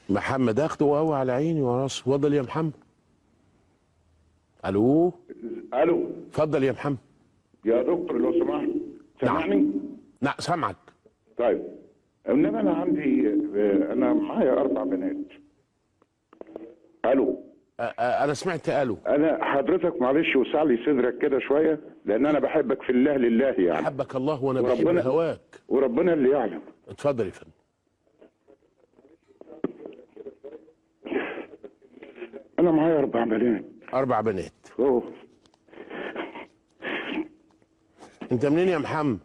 محمد اخده وهو على عيني وراسي. اتفضل يا محمد. الو. الو. اتفضل يا محمد. يا دكتور لو سمحت سامعني؟ نعم سامعك. طيب انما انا عندي، انا معايا 4 بنات. الو. انا سمعت الو. انا حضرتك معلش وسع لي صدرك كده شوية، لان انا بحبك في الله لله يعني. حبك الله وانا بحب هواك وربنا اللي يعلم. اتفضل يا فندم. انا معايا 4 بنات. 4 بنات. اوه. انت منين يا محمد؟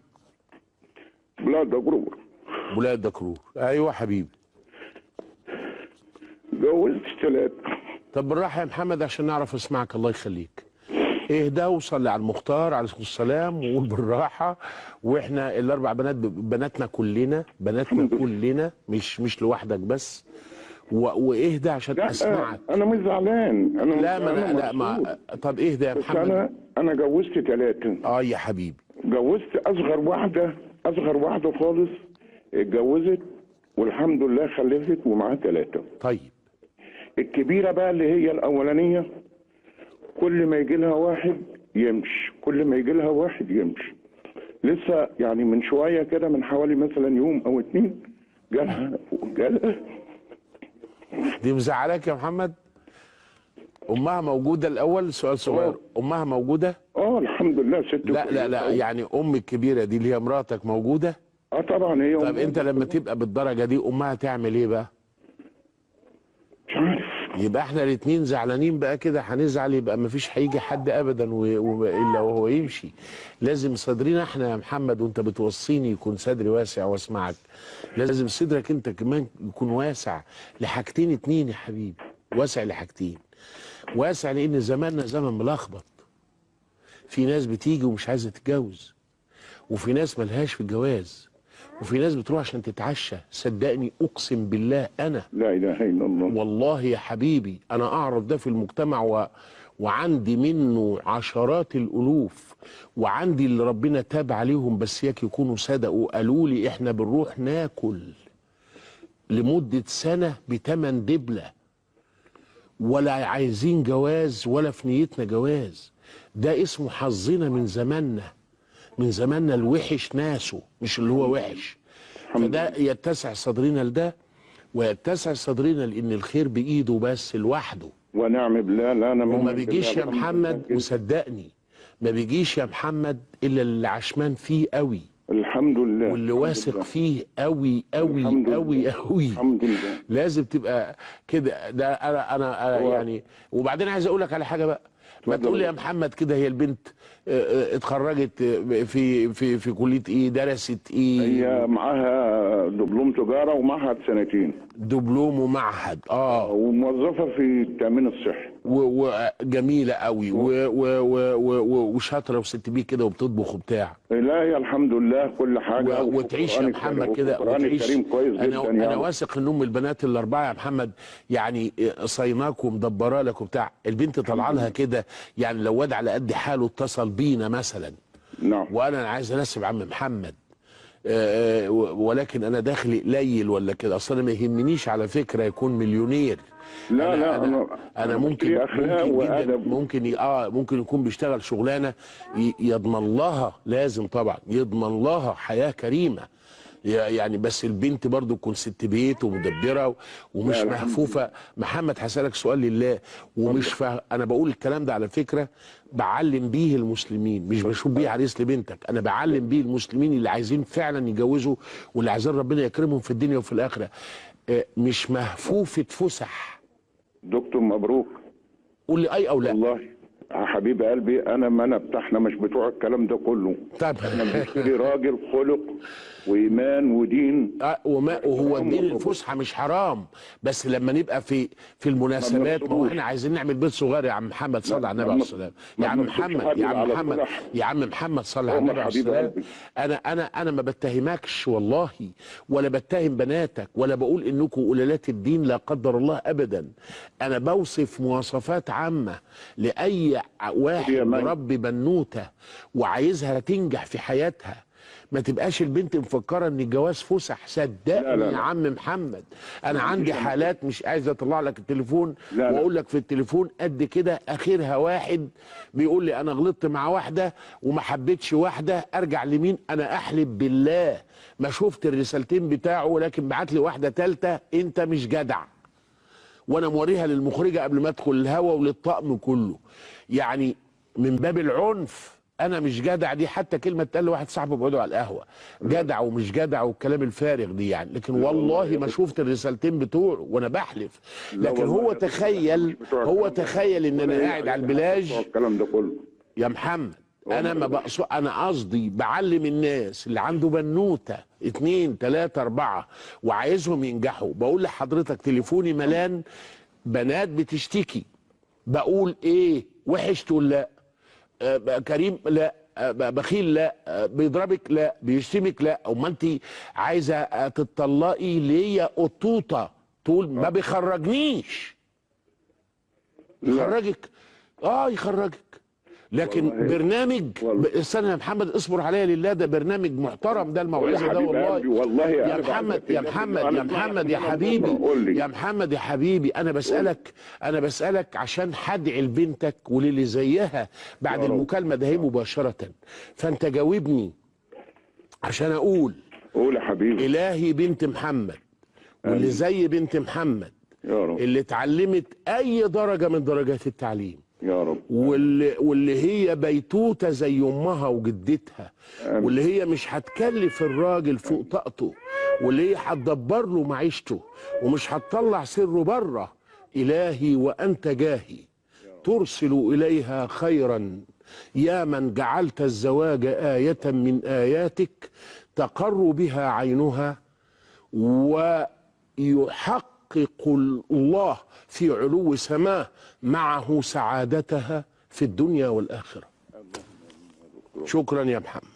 بلاد دكرور. بلاد دكرور، ايوه حبيبي. جوزت 3. طب بالراحة يا محمد عشان نعرف اسمعك، الله يخليك. اهدى وصلي على المختار عليه الصلاة والسلام وقول بالراحة. واحنا ال4 بنات بناتنا كلنا، بناتنا كلنا، مش لوحدك بس. واهدى عشان اسمعك. انا مش زعلان. انا لا ما أنا لا ما طب اهدى يا محمد. انا جوزت 3. اه يا حبيبي. جوزت اصغر واحدة، اصغر واحدة خالص اتجوزت والحمد لله خلفت ومعاها 3. طيب الكبيرة بقى اللي هي الاولانية كل ما يجي لها واحد يمشي، كل ما يجي لها واحد يمشي. لسه يعني من شوية كده، من حوالي مثلا يوم او 2 جالها جالها. دي مزعلاك يا محمد؟ امها موجودة الاول؟ سؤال صغير، امها موجودة؟ اه الحمد لله ست. لا لا لا، يعني ام الكبيرة دي اللي هي مراتك موجودة؟ اه طبعا هي. طب انت لما تبقى بالدرجة دي امها تعمل ايه بقى؟ مش عارف. يبقى احنا الاثنين زعلانين بقى كده، هنزعل يبقى مفيش هيجي حد ابدا الا وهو يمشي. لازم صدرنا احنا يا محمد، وانت بتوصيني يكون صدري واسع واسمعك، لازم صدرك انت كمان يكون واسع لحاجتين اتنين يا حبيبي. واسع لحاجتين، واسع لان زماننا زمن ملخبط، في ناس بتيجي ومش عايزه تتجوز، وفي ناس ملهاش في الجواز، وفي ناس بتروح عشان تتعشى. صدقني اقسم بالله انا لا اله الا الله، والله يا حبيبي انا اعرف ده في المجتمع وعندي منه عشرات الالوف، وعندي اللي ربنا تاب عليهم بس ياك يكونوا صدقوا، قالوا لي احنا بنروح ناكل لمدة سنة بتمن دبله، ولا عايزين جواز ولا في نيتنا جواز. ده اسمه حظنا من زماننا، من زماننا الوحش ناسه، مش اللي هو وحش. فده يتسع صدرنا لده، ويتسع صدرنا لان الخير بايده بس لوحده. ونعم بالله. لا انا وما بيجيش يا محمد، وصدقني ما بيجيش يا محمد الا اللي عشمان فيه قوي، الحمد لله، واللي واثق فيه قوي قوي قوي قوي. الحمد لله. لازم تبقى كده. ده انا يعني. وبعدين عايز اقول لك على حاجة بقى. ما تقول لي يا محمد كده، هي البنت اتخرجت في في في كليه ايه؟ درست ايه؟ هي معاها دبلوم تجارة ومعهد 2 سنين. دبلوم ومعهد، اه. وموظفه في التامين الصحي. وجميلة قوي وشاطره وست بيه كده وبتطبخ وبتاع. لا يا الحمد لله كل حاجة. وتعيش يا محمد كده، وتعيش. كويس جدا. انا يعني واثق ان ام البنات ال4 يا محمد يعني صيناك ومدبره لك وبتاع. البنت طالعه لها كده يعني، لو واد على قد حاله اتصل بينا مثلا، نعم، وانا عايز اناسب عم محمد، ولكن انا داخلي قليل ولا كده، اصل انا ما يهمنيش على فكرة يكون مليونير. لا أنا لا انا, أنا ممكن جدا ممكن ممكن يكون بيشتغل شغلانة يضمن لها، لازم طبعا يضمن لها حياة كريمة يعني، بس البنت برضو تكون ست بيت ومدبره ومش مهفوفه. محمد هسألك سؤال لله، ومش انا بقول الكلام ده على فكرة بعلم بيه المسلمين، مش بشوف بيه عريس لبنتك، انا بعلم بيه المسلمين اللي عايزين فعلا يتجوزوا واللي عايزين ربنا يكرمهم في الدنيا وفي الاخرة. مش مهفوفه فسح. دكتور مبروك، قول لي اي او لا. والله يا حبيب قلبي انا ما انا بتاعنا مش بتوع الكلام ده كله. طب احنا بنشتري راجل خلق وايمان ودين. وما وهو الدين الفسحة مش حرام، بس لما نبقى في المناسبات، ما هو احنا عايزين نعمل بيت صغير يا عم محمد صلى على النبي عليه الصلاة والسلام. يا عم محمد، يا عم محمد، يا عم محمد صلى على النبي عليه الصلاة والسلام. انا ما بتهمكش والله، ولا بتهم بناتك، ولا بقول انكم قلالات الدين لا قدر الله ابدا. انا بوصف مواصفات عامة لاي واحد مربي بنوته وعايزها تنجح في حياتها. ما تبقاش البنت مفكرة ان الجواز فسح. صدقني يا عم محمد، انا عندي حالات مش عايز اطلع لك التليفون واقول لك في التليفون قد كده، اخرها واحد بيقول لي انا غلطت مع واحدة وما حبيتش واحدة، ارجع لمين؟ انا احلف بالله ما شفت الرسالتين بتاعه، ولكن بعت لي واحدة ثالثة، انت مش جدع، وانا موريها للمخرجه قبل ما ادخل الهوا وللطقم كله. يعني من باب العنف انا مش جدع، دي حتى كلمة اتقال لواحد صاحبه بيقعدوا على القهوة، جدع ومش جدع والكلام الفارغ دي يعني. لكن والله ما شفت الرسالتين بتوعه وانا بحلف، لكن هو تخيل، هو تخيل ان انا قاعد على البلاج. الكلام ده كله يا محمد انا ما بقصد، انا قصدي بعلم الناس اللي عنده بنوته 2 3 4 وعايزهم ينجحوا. بقول لحضرتك تليفوني ملان بنات بتشتكي، بقول ايه وحش تقول لا، كريم لا، بخيل لا، بيضربك لا، بيشتمك لا، امال انت عايزه تتطلقي ليه يا قطوطه؟ تقول ما بيخرجنيش. يخرجك، يخرجك، لكن برنامج، استنى يا محمد اصبر عليا لله، ده برنامج محترم، ده الموعظة ده والله. والله يا محمد يا محمد يا محمد يا حبيبي، يا محمد يا حبيبي، انا بسالك، انا بسالك عشان هدعي لبنتك وللي زيها بعد المكالمة ده هي مباشرة، فانت جاوبني عشان اقول. قول يا حبيبي. الهي بنت محمد واللي زي بنت محمد يا رب، اللي اتعلمت اي درجه من درجات التعليم يا رب، واللي هي بيتوته زي امها وجدتها، واللي هي مش هتكلف الراجل فوق طاقته، واللي هي هتدبر له معيشته ومش هتطلع سره بره. الهي وانت جاهي ترسل اليها خيرا، يا من جعلت الزواج آية من آياتك تقر بها عينها، ويحقق الله في علو سماه معه سعادتها في الدنيا والآخرة. شكرا يا محمد.